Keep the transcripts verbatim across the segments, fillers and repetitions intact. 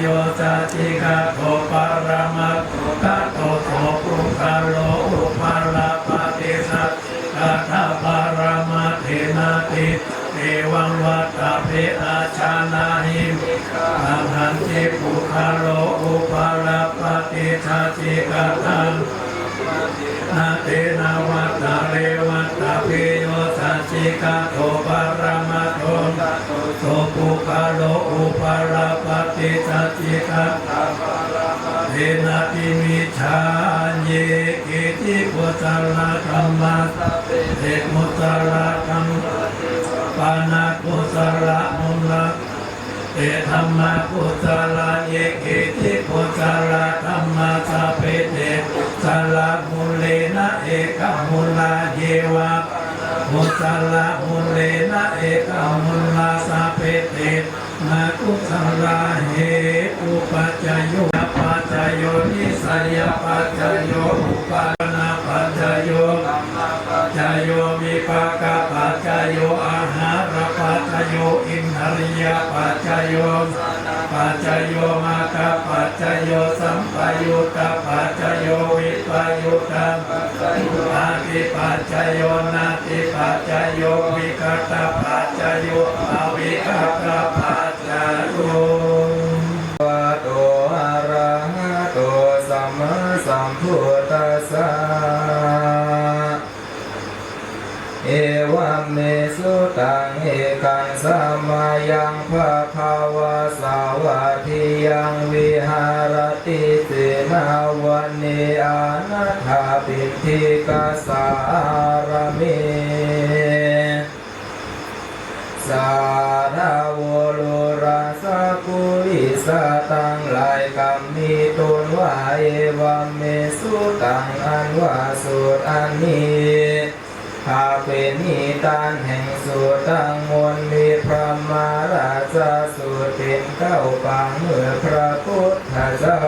yo sacchikaṭṭho paramattho tato so puggalo upalabbhati sacchikaṭṭhaparamatthe natthi evaṃ vattabbe. Ajānāhi vikāraṃ hañci puggalo upalabbhati sacchikaṭṭhaṃ na tena vattabbe vattabbe yo sacchikaṭṭho paramattho tato so puggalo upalabbhati sacchikaṭṭhaparamatthe natthi micchā. Ye keci kusalā dhammā sabbe te kusalā dhammā pana kusalā mula te dhammā kusalā. Ye keci kusalā dhammā sabbe te kusalā mulena ekamulaṃ yeva pana kusalā mulena ekamulaṃ sabbe te na kusalā. Hetupaccayo paccayo nissayapaccayo upadanapaccayo paccayo vipākapaccayo āhārapaccayo indriyapaccayo paccayo maggapaccayo sampayuttapaccayo vippayuttapaccayo atthipaccayo natthipaccayo vigatapaccayo avigatapaccayo. Bhagavato arahato sammāsambuddhassa. Evaṃ me sutaṃ. Ekaṃ samayaṃ bhagavā sāvatthiyaṃ viharati jetavane anāthapiṇḍikassa ārāme. Sadāvo lurāsakho vīsa taṃ lāi kammi tun vā. Evaṃ me sutaṃ. อันว่าสูตรอันนี้ หากเป็นนิทานแห่งสูตรทั้งมวล มีพระมหาราชสูตรเป็นเก้าปาง เมื่อพระพุทธเจ้า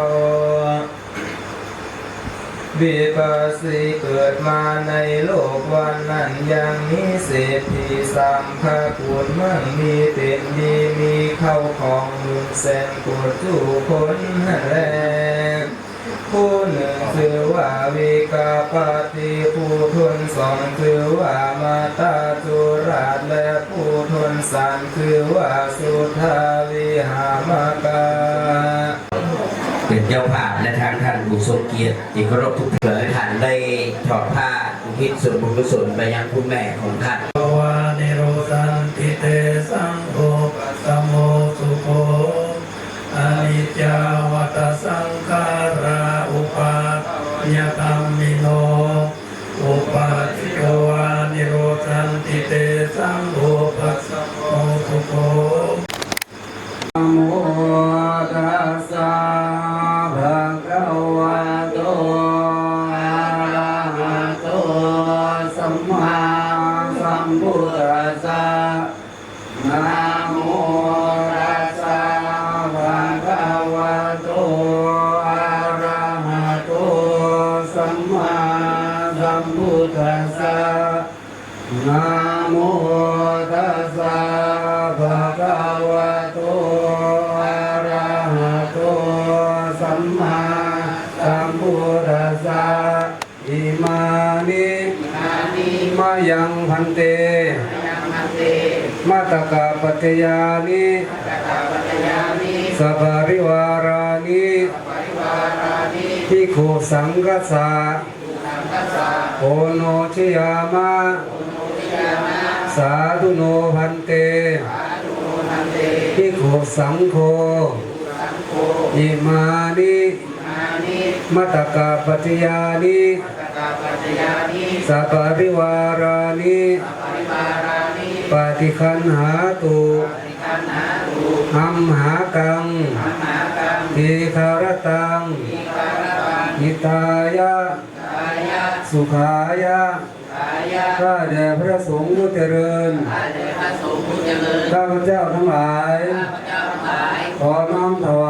วิปัสสีเกิดมาในโลกวันนั้น ยังมีเศรษฐีสามพระกุล มั่งมีเป็นดี มีข้าวของหมื่นแสนโกฏ ทุกคนแล ผู้หนึ่งชื่อว่าวิกาปติ ผู้คนสองชื่อว่ามาตาจุราช และผู้คนสามชื่อว่าสุทธาวิหามกา เป็นเจ้าภาพและทางท่านผู้ทรงเกียรติที่เคารพทุกท่าน ท่านได้ทอดผ้าอุทิศส่วนบุญกุศลไปยังคุณแม่ของท่าน vā nirodhanti tesaṃ vūpasamo sukho. Aniccā vata saṅkhārā uppādavayadhammino, uppajjitvā nirodhanti tesaṃ vūpasamo sukho. Namo tassa bhagavato arahato sammāsambuddhassa. Namo tassa bhagavato arahato sammāsambuddhassa. Namo tassa bhagavato arahato sammāsambuddhassa. Imāni mayaṃ bhante mattakapacayāni saparivārāni bhikkhusaṅghassa oṇojayāma. Sādhu no bhante bhikkhusaṅgho. Imāni mattakapacayāni saparivārāni paṭiggaṇhātu amhākaṃ dīgharattaṃ hitāya sukhāya. ข้าแต่พระสงฆ์ผู้เจริญ ข้าพเจ้าทั้งหลาย ขอน้อมถว